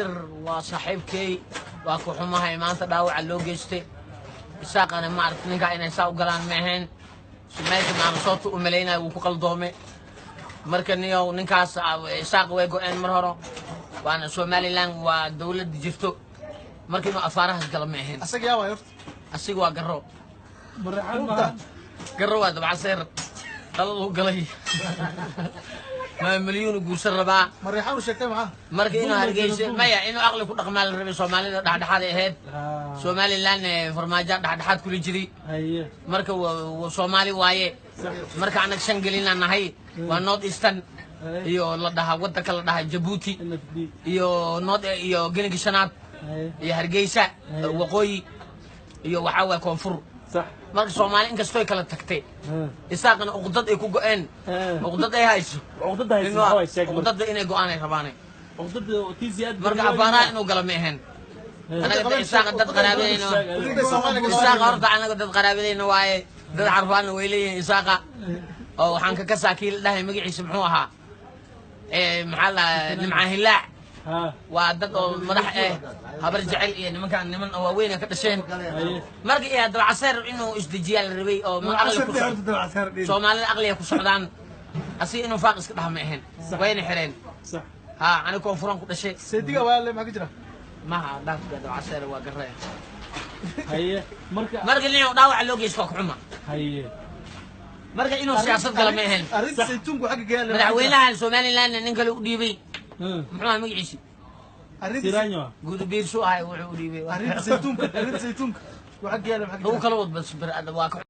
Dabcasir waa saaxiibkey, waa ku xumahay maanta dhaawaca loo geystay. Isaaqana ma aragti ninkaa inay saa u galaan ma ahayn. Sumeynta maamasoota u malaynaya wuu ku qaldoome. Marka niyow, ninkaas Isaaq way go-een mar horo, waana Somaliland, waa dowladda jirto. Marka inuu afaarahaas galo ma ahayn. Asaga yaa waay horta? Asiga waa Garo. Mareexaan maaha. Garo waa Dabcaseer, qalad uu galay. Ma milyuun guursan rabaa? Mareexaan u sheegtay maxaa? Marka inuu Hargeysa maya, inuu aqli ku dhaqmaa la rabay. Soomaalida dhexdhexaad ay ahayd. Somaliland farmaajo dhexdhexaad kula jiray. Marka Soomaali waaye. Marka annaga shan gelinaa nahay, waa North Eastern iyo la dhahaa wadanka la dhahaa Jabuuti NFD iyo North iyo Gelinka Shanaad iyo Hargeysa, waqooyi iyo waxaa waye koonfur. Marka Soomaali inkastoo ay kala tagtay, Isaaqna uqdad ay ku go-een, uqdad ay hayso. Cuqdada haysa maxaa waay? Sheeg marka. Uqdada inay go-aan ay rabaane. Cuqdada tii aad. Marka afaaraha inuu galo ma ahayn. Anaga Isaaqa dad qaraabadayna, Isaaqa horta anaga dad qaraabadayna waaye, dad Carfaana way leeyihiin Isaaqa. Oo waxaan ka kasaa kii la dhahay magaciisa muxuu ahaa, maxaa la dhahaa, Nimca Hilaac. Waa dad oo madax eh, Habar Jecel iyo nimankaan, niman oo waaweyn ay ka dhasheen. Marka iyo Dabcaseer inuu isdejiyaa la rabay oo ma aqli ku socdo. Soomaalida aqliga ku socdaan, asiga inuu faaq iska dhaha ma ahayn, wayna xireen. Ha, aniga koonfuran ku dhashay. Seediga waa le, maxaa ka jira? Maha dhaafka, Dabcaseer waa garee. Haye, marka Marka nin dhaawaca loo geysto waa ku xuma. Marka inuu siyaasad gala ma ahayn. Arrinta saytuunku xagga gayaale. Madaxweynaha Somalilandna nin kale u dhiibay, muxuu ahaa magaciisi? Arrinta Siranyo. Gudubiirsu ahay wuxuu u dhiibay. Arrinta saytuunka, arrinta saytuunka xagga gayaale, maxaa ka Lagu jira? kala wad bas waa ka.